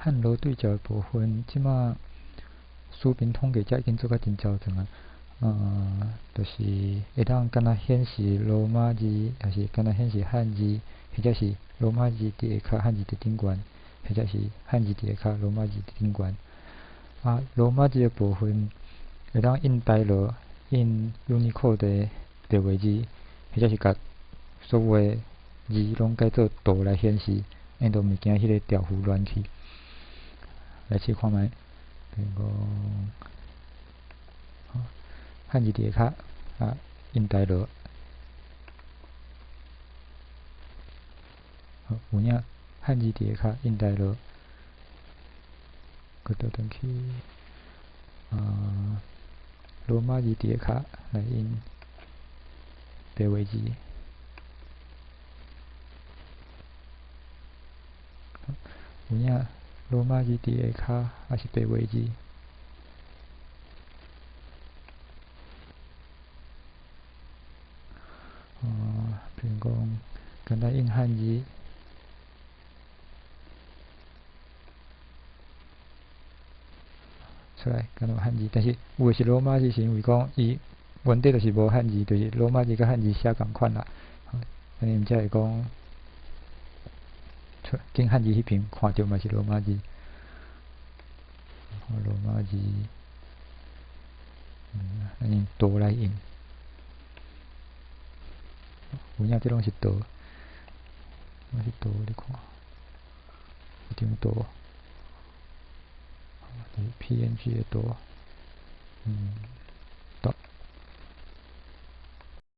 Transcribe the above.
漢羅對照的部分，這馬書評統計者已經做甲真周全啊。就是會當敢若顯示羅馬字，抑是敢若顯示漢字，或者是羅馬字佇下跤，漢字佇頂懸，或者是漢字佇下跤，羅馬字佇頂懸。啊，羅馬字的部分會當印大羅、印 Unicode 的白話字，或者是共所有的字攏改做圖來顯示，因就毋驚彼个條符亂去。來試看覓，比如講，漢字佇下跤，啊，印大羅，好，有影，漢字佇下跤，印大羅，閣倒轉去，啊，羅馬字佇下跤來印白話字，有影，羅馬字佇下跤，抑是白話字。比如講，簡單印漢字出來，敢若有漢字，但是有的是羅馬字，是因為講伊原底就是無漢字，就是羅馬字佮漢字寫仝款啦。按呢毋才會講出經漢字彼爿看著嘛是羅馬字，羅馬字，按呢圖來印。有影，這攏是圖，攏是圖，你看，一張圖，是 PNG 的圖，圖。